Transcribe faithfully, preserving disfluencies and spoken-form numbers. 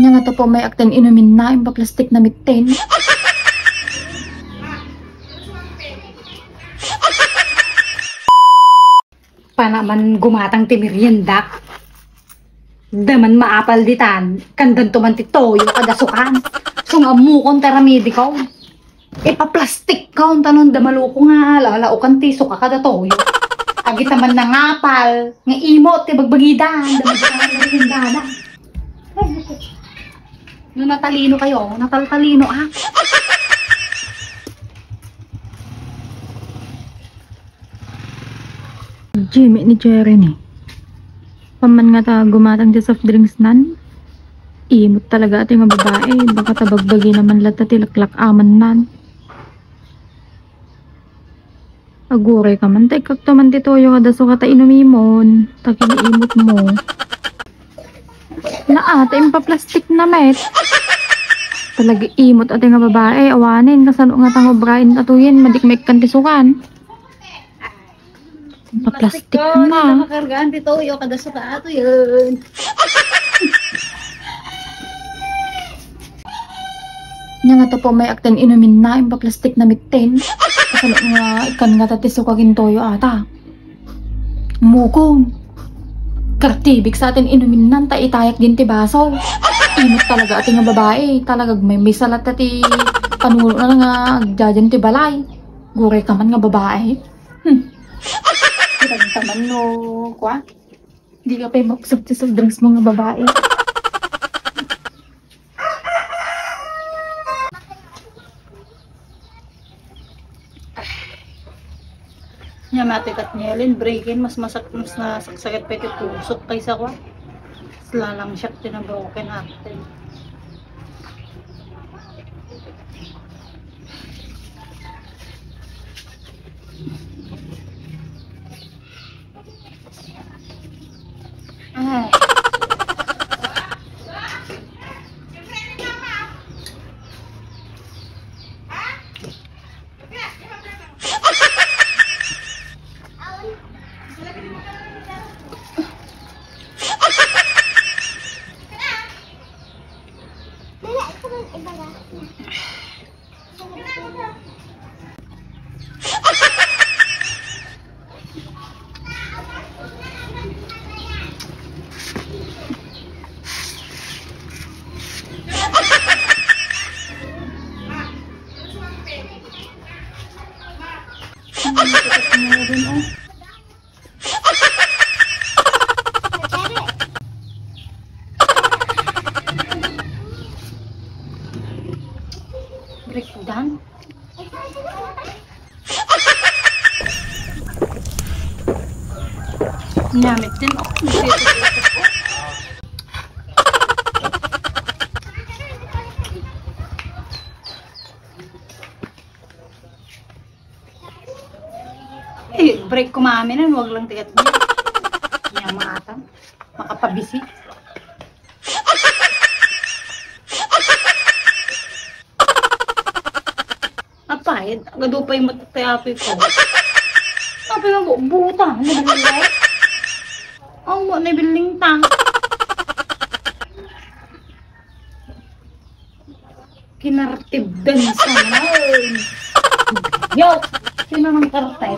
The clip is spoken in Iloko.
Nia nga tapno may akten inuminna, impaplastik na metten. Panaman gumatang ti merienda. Daman maapal ditan, kandanto man ti toyo kada sukan. Isu nga ammokon ti aramidekon. Ipaplastik ka, unta no adda maloko nga lalaokan ti suka kada toyo. Agita man nangapal, nga imot ti bagbagida, damagita nga meriendada. No natalino kayo, nataltalino, ah. Jimmy ni Jerry ni. Paman nga ta gumatang ti soft drinks nan. Imot talaga ati nga babae. Baka ta bagbagi naman latta ti laklak-aman nan. Aguray ka man, ta ikkakto man ti toyo kada suka ta inumimon. Ta kinaimot mo. Naa, ta impaplastik na met. Talaga imot ati nga babae. Awanen, kasano nga tangobrain atuyen, madikmekkan ti sukan. Paplastik na. Makargaan ti toyo, kada suka ato yun. Nia nga tapno may akten inuminna, impaplastik na metten. Kasano nga ikkan nga ta ti suka ken toyo ata. Mukong. Kartibik sa atin inuminnan ta itayak din ti baso. Imot talaga ati nga babae. Talaga may misalat ti panuno na nga agjajan ti balay. Guray ka man nga babae. Hmm. Kita man no, kwa? Di ka pay makusog ti soft drinks mo nga babae. Nia, matikat niya, Lin, breakin, mas masak-, mas nasaksakan pa iti pusok kaysa kwa. Mas lalangsiak ti na-broken hearted. Ay. Breakdown. Namit din, oh. Eh, break ko, mami, na, wag lang tigat niya. Nia, maatan. Makapabisi. Apay, agadu pay matatayapi ko. Apay mo, buta, nabiling. Ang mo, nabiling ta. Kinartibdan sa naon. Yo, sino nang karte?